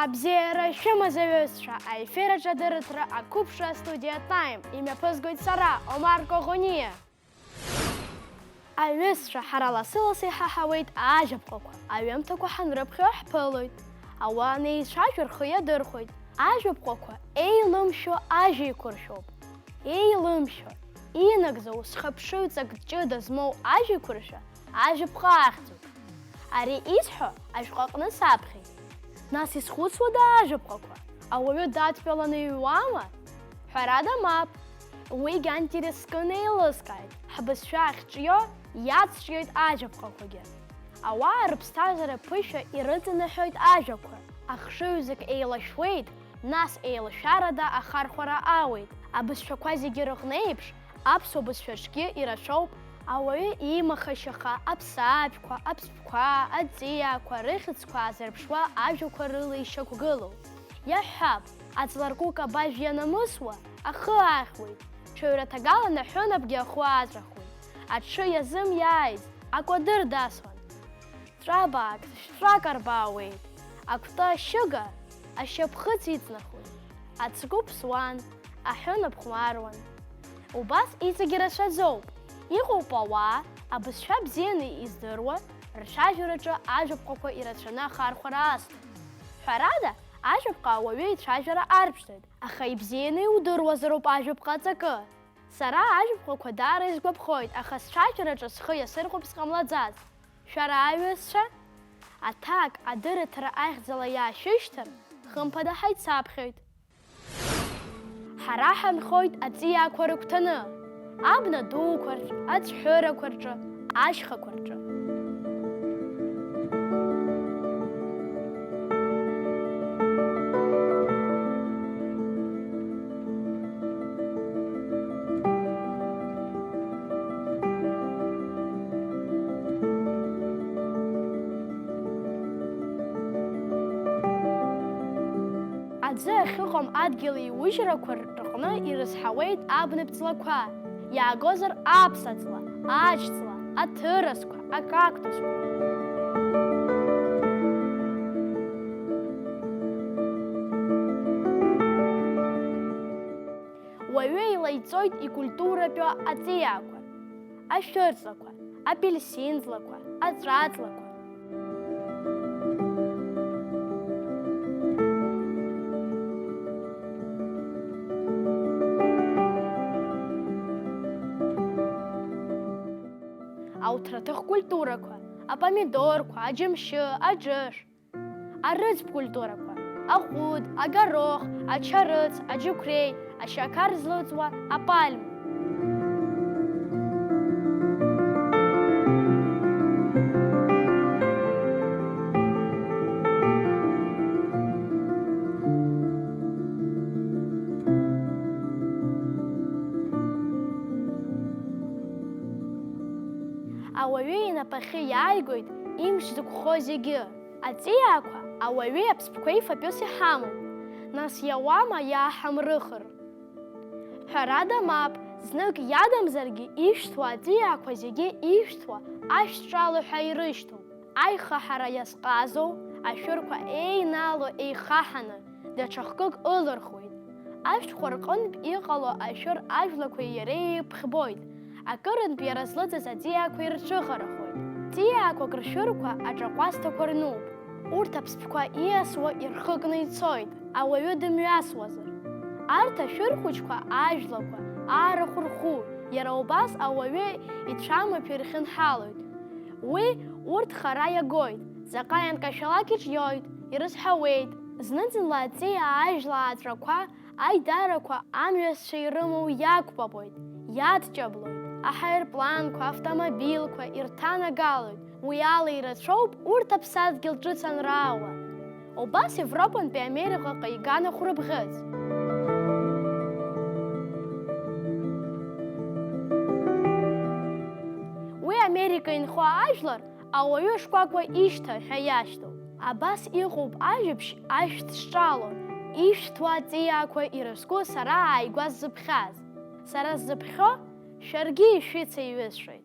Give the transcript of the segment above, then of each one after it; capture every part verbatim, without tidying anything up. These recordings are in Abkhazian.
Абзиара шәымаз, аҩызцәа, аефир аҿы адырраҭара ақәыԥшра астудиа Time имҩаԥызгоит сара, Омар Коӷониа. Аҩызцәа, ҳара лассы-лассы иҳаҳауеит ажәаԥҟақәа, аҩымҭақәа ҳанрыԥхьо ҳԥылоит. Ауаа анеицәажәо рхы иадырхәоит. Ажәаԥҟақәа еилымшәо ажәа еиқәыршәоуп. Еилымшәо, инагӡоу, зхыԥшыҩҵак ҷыда змоу ажәеиқәыршәа ажәаԥҟа ахьӡуп. Ари исҳәо ашәҟәы аҟны саԥхьеит. Нас изхәыцуада ажәаԥҟақәа? Ауаҩы дадтәаланы иҩуама? Ҳәарада, мап. Уигь аинтерес зкын еилыскааит. Ҳбызшәа ахьҿио иацҿиоит ажәаԥҟақәагьы. Ауаа рыԥсҭазаара ԥышәа ирыҵанаҳәоит ажәақәа. Ахшыҩзак еилашәуеит, нас еилашәарада ахархәара ауеит. Абызшәақәа зегьы рыҟны еиԥш, аԥсуа бызшәаҿгьы ирацәоуп. Ауаҩы иимаха-шьаха аԥсаатәқәа, аԥсԥқәа, аҵиаақәа рыхьӡқәа аазырԥшуа ажәақәа рыла ишьақәгылоу. Иаҳҳәап, аҵларкәыкә абажә ианамысуа, ахы аахьуеит, ҽаҩраҭагалан аҳәынаԥгьы ахәы аҵәахуеит, аҽы иазымиааиз акәадыр дасуан. Ҵәабаак, шәҵәак арбаауеит, акәты ашьыга ашьапхыц иҵнахуеит, ацгәы ԥсуан, аҳәынаԥ хәмаруан. Убас иҵегьы рацәаӡоуп. Иҟоуп ауаа, абызшәа бзианы издыруа, рцәажәараҿы ажәаԥҟақәа ирацәаны ахархәара азҭо. Ҳәарада, ажәаԥҟа ауаҩы ицәажәара арԥшӡоит, аха ибзианы иудыруазароуп ажәаԥҟа аҵакы. Сара ажәаԥҟақәа даара исгәаԥхоит, аха сцәажәараҿы схы иасырхәап сҟамлаӡац. Шәара аҩызцәа, аҭак адырраҭара ахьӡала иаашәышьҭыр, хымԥада ҳаицаԥхьоит. Ҳара ҳанхоит аҵиаақәа рыгәҭаны, абна дуқәа рҿы, ацәҳәырақәа рҿы, ашьхақәа рҿы. Аӡы ахьыҟам адгьыл еиужьрақәа рҟны ирызҳауеит абнатә ҵлақәа, иаагозар аԥса ҵла, аџь ҵла, аҭырасқәа, акактусқәа. Уаҩы илаиҵоит икультуратәу аҵиаақәа, ашәырҵлақәа, апельсин ҵлақәа, аҵәаҵлақәа. Ауҭраҭых культурақәа, апомидорқәа, аџьымшьы, аџыш. Арыӡтә культурақәа, аҟәыд, агорох, ачарыц, аџьықәреи, ашьақар злыҵуа апальма. Ауаҩы инапахьы иааигоит имч зықәхо зегьы. Аҵиаақәа ауаҩи аԥсԥқәа фатәыс иҳамоуп, нас иауама иааҳамрыхыр? Ҳәарада, мап, знык иадамзаргьы ишәҭуа аҵиаақәа зегьы ишәҭуа ашәҭ ҿало ҳәа ирышьҭоуп. Аихаҳара иазҟазоу ашәырқәа еинало еихаҳаны, даҽа хкык ылырхуеит. Ашәҭқәа рҟынтә иҟало ашәыр ажәлақәеи иареи еиԥхьбоит, акырынтә иара злыҵыз аҵиаақәа ирцәыӷарахоит. Ҵиаақәак ршәырқәа аҿаҟәасҭақәа рнуп. Урҭ аԥсԥқәа ииасуа ирхыкны ицоит, ауаҩы дымҩасуазар. Арҭ ашәыр хәыҷқәа ажәлақәа аарахә рху, иара убас ауаҩы ицәамаԥ ирхьынҳалоит. Уи урҭ хара иагоит, заҟа ианкашәалак иҿиоит, ирызҳауеит. Зны-зынла аҵиаа ажәла ааҵәақәа, аидарақәа амҩасцәа ирымоу иақәпапоит, иадҷаблоит, аҳаирпланқәа, автомобилқәа ирҭанагалоит, уи ала ирацәоуп урҭ аԥсадгьыл ҿыц анраауа. Убас Европантәи Америкаҟа иганахә рыбӷьыц. Уи Америка инхо ажәлар ауаҩы шкәакәа ишьҭа ҳәа иашьҭоуп. Абас иҟоуп ажәабжь ашәҭ зҿало, ишәҭуа аҵиаақәа ирызку сара ааигәа сзыԥхьаз. Сара сзыԥхьо шәаргьы ишәыцеиҩысшоит.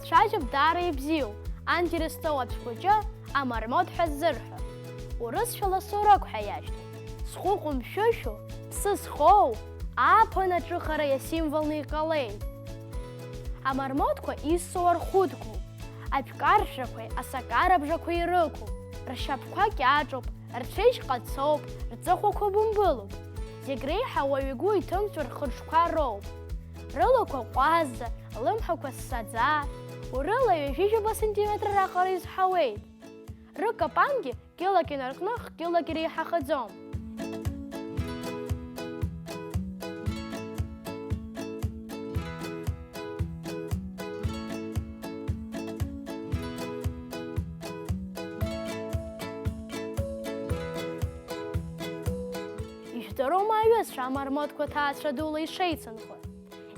Дцәажәап даара ибзиоу, анти рыстол ацәқәаҿы амармот ҳәа ззырҳәо. Урысшәала сурок ҳәа иашьҭоуп. Зхәы ҟәымшәышәу, ԥсы зхоу, ааԥын аҿыхара иасимволны иҟалеит. Амармотқәа иссоу архәыдқәоуп, аԥкаршәрақәеи асакарабжақәеи ирықәуп, ршьапқәа кьаҿуп, рцәеижь ҟацоуп, рҵыхәақәа бымбылуп. Зегь реиҳа уаҩ игәы иҭымҵәо рхырҿқәа роуп. Рылақәа ҟәазӡа, лымҳақәа ссаӡа, урыла ҩажәижәаба сантиметр раҟара изҳауеит. Рыкапангьы кьылак инаркны хкьылак иреиҳахаӡом. Ижәдыруама аҩызцәа амармотқәа ҭаацәа дула ишеицынхо?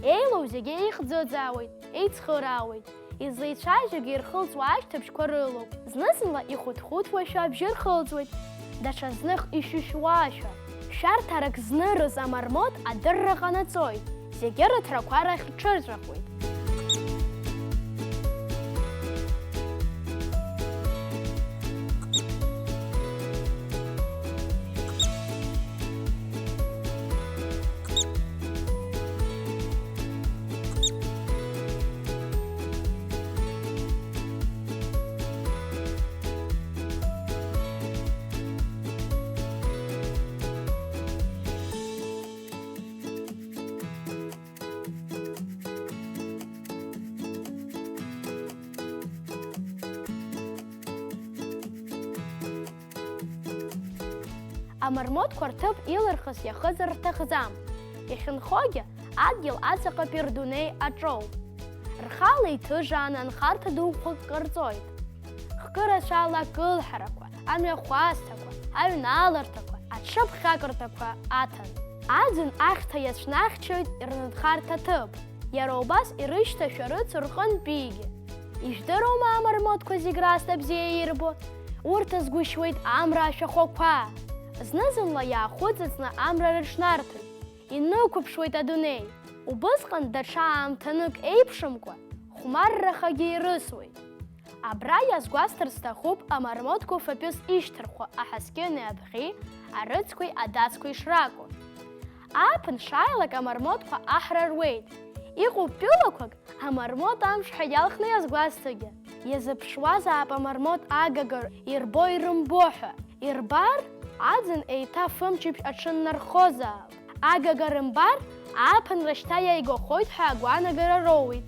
Еилоу зегьы еихӡыӡаауеит, еицхыраауеит. Излеицәажәогьы ирхылҵуа ашьҭыбжьқәа рылоуп. Зны-зынла ихәыҭхәыҭуашәа абжьы рхылҵуеит, даҽазных ишәышәуашәа. Шәарҭарак знырыз амармот адырра ҟанаҵоит, зегьы рыҭрақәа рахь рҽырҵәахуеит. Амармотқәа рҭыԥ илырхыз иахызар рҭахӡам. Иахьынхогьы адгьыл аҵаҟатәи рдунеи аҿоуп. Рхала иҭыжааны анхарҭа дуқәак ҟарҵоит. Хкы рацәала акылҳарақәа, амҩахәасҭақәа, аҩналарҭақәа, аҽыԥхьакырҭақәа аҭан. Аӡын ахьҭа иацәнахьчоит рнхарҭа ҭыԥ, иара убас ирышьҭашәа рыцу рҟынтәигьы. Ижәдыруама амармотқәа зегь раасҭа бзиа ирбо? Урҭ азгәышьуеит амра ашәахәақәа. Зны-зынла иаахәыҵыҵны амра рыҽнарҭоит, инықәыԥшуеит адунеи. Убысҟан даҽа аамҭанык еиԥшымкәа, хәмаррахагьы ирысуеит. Абра иазгәасҭар сҭахуп амармотқәа фатәыс ишьҭырхуа аҳаскьыни абӷьи, арыцқәеи адацқәеи шракәу. Ааԥын шааилак амармотқәа аҳра руеит. Иҟоуп тәылақәак, амармот амш ҳәа иалхны иазгәасҭогьы. Иазыԥшуазаап амармот агага ирбо-ирымбо ҳәа. Ирбар, аӡын еиҭа фымчыбжь аҽыннархозаап. Агага рымбар, ааԥынра шьҭа иааигәахоит ҳәа агәаанагара роуеит.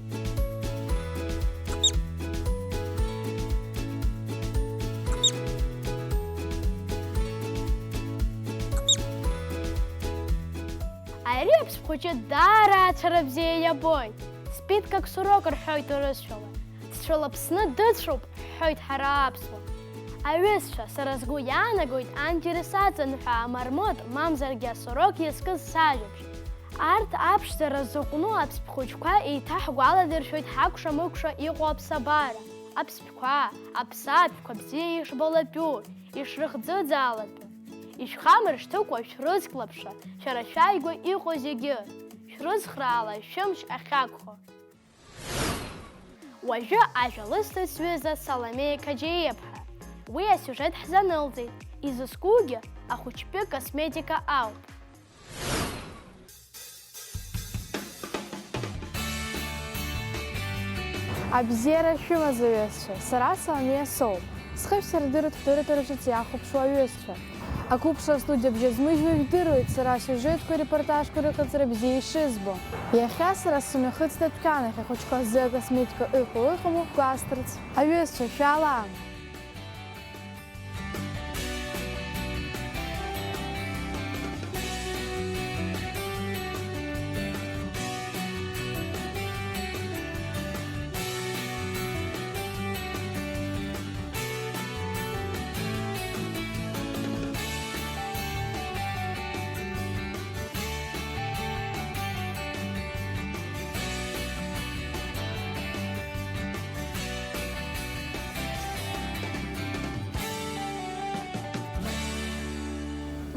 Ари аԥсхәыҷы даара ацәара бзиа иабоит. Спиткак сурок рҳәоит урысшәала. Дцәылаԥсны дыцәоуп, ҳҳәоит ҳара аԥсуаа. Аҩызцәа, сара сгәы иаанагоит анти рысаҵанҳәа амармот, мамзаргьы асорок иазкыз сажәабжь. Арҭ аԥшӡара зыҟәну аԥсԥхәыҷқәа еиҭаҳгәаладыршәоит ҳакәша-мыкәша иҟоу аԥсабара, аԥсшәқәа, аԥсаатәқәа бзиа ишбалатәу, ишрыхӡыӡаалатәу. Ишәхамыршҭыкәа шәрызклаԥша, шәара шәааигәа иҟоу зегьы, шәрыцхраала шәымч ахьакәхо. Уажәы ажәа лысҭоит сҩыза Саломеиа Қаџьариаԥҳа. Уи асиужет ҳзанылҵеит, изызкугьы ахәыҷтәы косметика ауп. Абзиара шәымаз, аҩызцәа, сара Саломеиа соуп. Схы шәсырдырыртә ҳдырраҭара ҿыц иахәаԥшуа аҩызцәа. Ақәыԥшра астудиа бжьазмыжьуа ижәдыруеит сара асиужетқәеи арепортажқәеи рыҟаҵара бзиа ишызбо. Иахьа сара сымҩахыҵит адәқьанахь ахәыҷқәа рзы акосметика ыҟоу-ыҟаму гәасҭарц. Аҩызцәа, шәаала!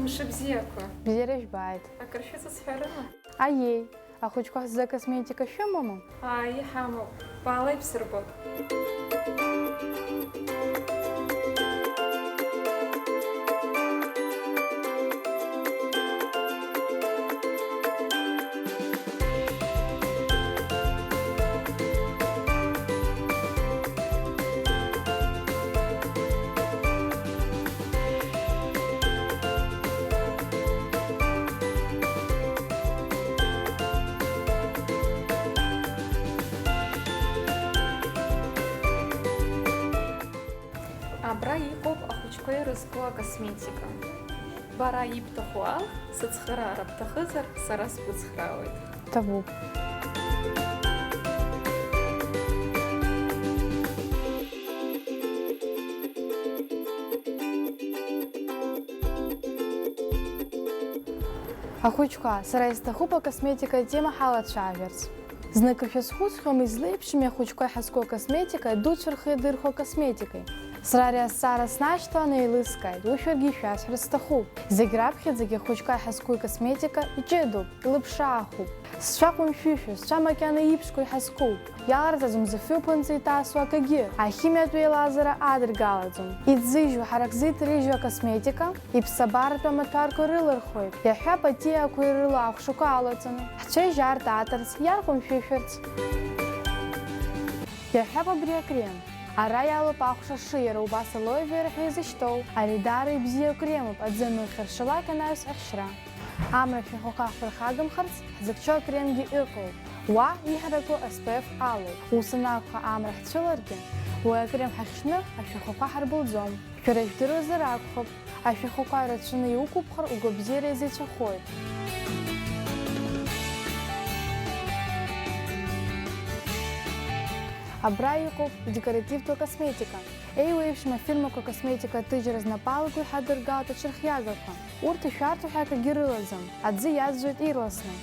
Мшыбзиақәа. Бзиара жәбааит. Акыр шәыҵасҳәарыма? Аиеи, ахәыҷқәа ҳзы акосметика шәымоума? Ааи, иҳамоуп. Уаала ибсырбап. Абра иҟоуп ахәыҷқәа ирызку акосметика. Бара ибҭаху ала, сыцхыраара бҭахызар, сара сбыцхраауеит. Ҭабуп. Ахәыҷқәа, сара исҭахуп акосметика атема ҳалацәажәарц. Знакы шәазхәыцхьоума, излеиԥшыми ахәыҷқәа иҳазку акосметика адуцәа рхы иадырхәо акосметикеи? Сара ари азҵаара снашьҭалан еилыскааит, уи шәаргьы ишәасҳәар сҭахуп. Зегь раԥхьаӡагьы ахәыҷқәа иҳазку икосметика иҷыдоуп, илыԥшаахуп. Сцәа ҟәымшәышәу, сцәа макьана иԥшқоу иҳазкуп. Иаларҵаӡом зыфҩы ԥынҵа иҭасуа акагьы, ахимиатә еилазара адыргалаӡом. Иӡыжьу, ҳарак зыҭрыжьу акосметика, иԥсабаратәу амаҭәарқәа рылырхуеит, иаҳҳәап, атиақәа ирылоу ахәшақәа алаҵаны, ҳцәеижь арҭ ааҭарц, иарҟәымшәышәырц. Иаҳҳәап, абри акрем. Ара иалоуп ахәша шы, иара убас алоэ вера ҳәа изышьҭоу. Ари даара ибзиоу акремуп, аӡы анухьыршалак анаҩс ахьшьра. Амра ашәахәақәа ҳԥырхагамхарц ҳзыхьчо акремгьы ыҟоуп. Уа иҳараку S P F алоуп. Ус анакәха, амра ҳцәыларгьы, уи акрем ҳахьшьны ашәахәақәа ҳарбылӡом. Шәара ижәдыруазар акәхап, ашәахәақәа рацәаны иуқәыԥхар угәабзиара изеицәахоит. Абра иҟоуп идекоративтәу акосметика. Еиуеиԥшым афирмақәа акосметика аҭыжьра знапалаку иҳадыргалт аҽырхиагақәа. Урҭ ишәарҭоу ҳәа акгьы рылаӡам, аӡы иаӡәӡәоит ирласны.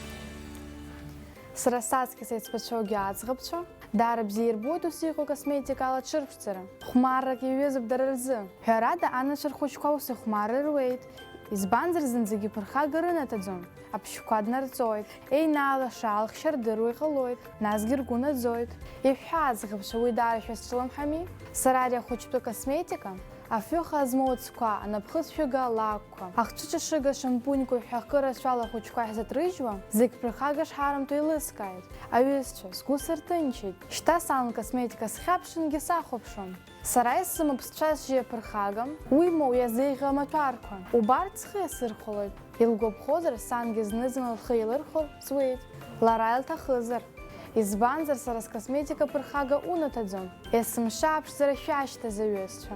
Сара саҵкьыс еицбацәоугьы аӡӷабцәа, даара бзиа ирбоит ус иҟоу акосметика алаҽырԥшӡара. Хәмаррак иаҩызоуп дара рзы. Ҳәарада, анацәа рхәыҷқәа ус ихәмарра руеит, избанзар, зынӡагьы ԥырхага рынаҭаӡом. Аԥшьқәа днарҵоит, еинаалаша алхшьа рдыруа иҟалоит, насгьы ргәы наӡоит. Ишәҳәа, аӡӷабцәа, уи даара шәазҿлымҳами? Сара ари ахәыҷтәы косметика, афҩы хаа змоу ацқәа, анапхыцәшәага алакәқәа, ахцәыҿашыга шампуньқәа ҳәа акы рацәала ахәыҷқәа иаҳзыҭрыжьуа, зегь ԥырхага шҳарымҭо еилыскааит. Аҩызцәа, сгәы сырҭынчит. Шьҭа сан лкосметика схьаԥшынгьы сахәаԥшуан. Сара исымоуп сцәа-сжьы аԥырхага, уимоу иазеиӷьу амаҭәарқәа. Убарҭ схы иасырхәалоит. Илгәаԥхозар, сангьы зны-зынла лхы еилырхыр зуеит, лара илҭахызар. Избанзар, сара скосметика ԥырхага унаҭаӡом. Есымша аԥшӡара шәашьҭаз, аҩызцәа!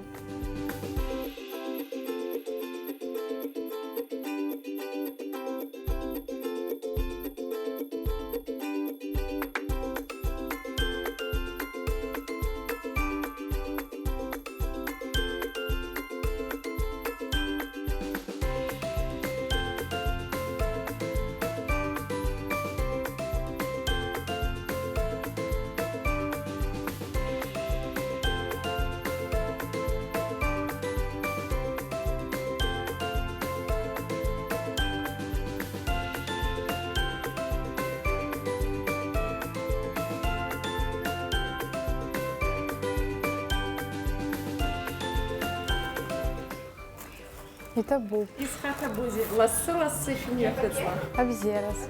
Иҭабуп. Исхаҭабузеи, лассы-лассы шәымҩахыҵла. Абзиараз.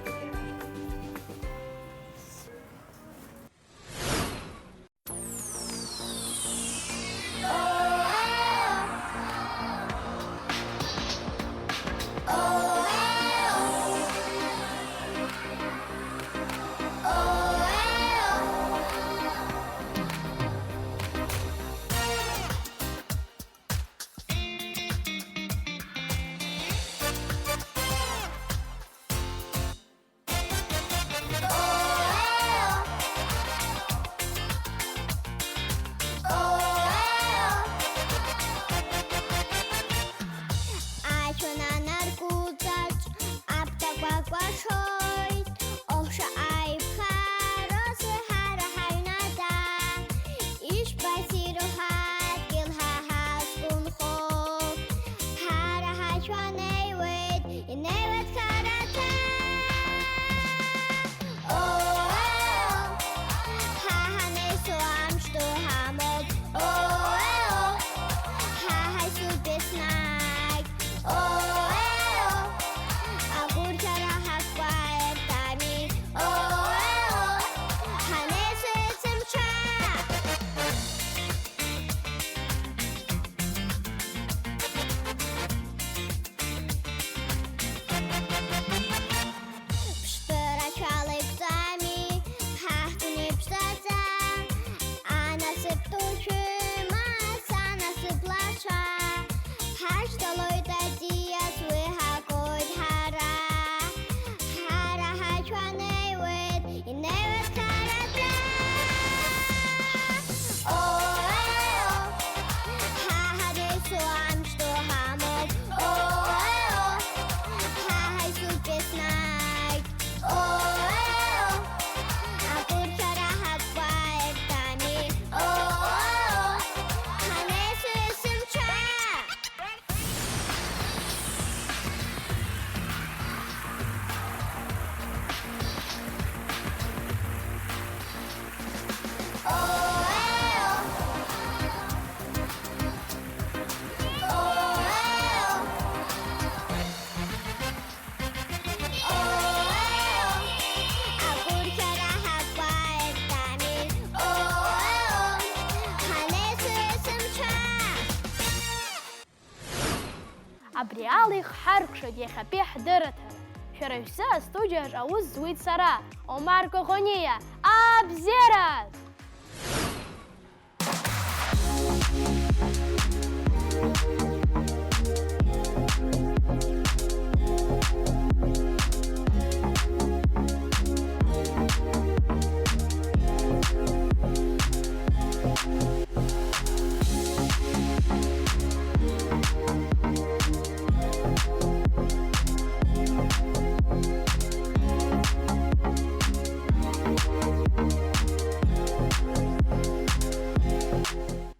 Абри ала ихҳаркәшоит иахьатәи ҳдырраҭара. Шәара шәзы астудиаҿ аус зуеит сара, Омар Коӷониа. Абзиараз!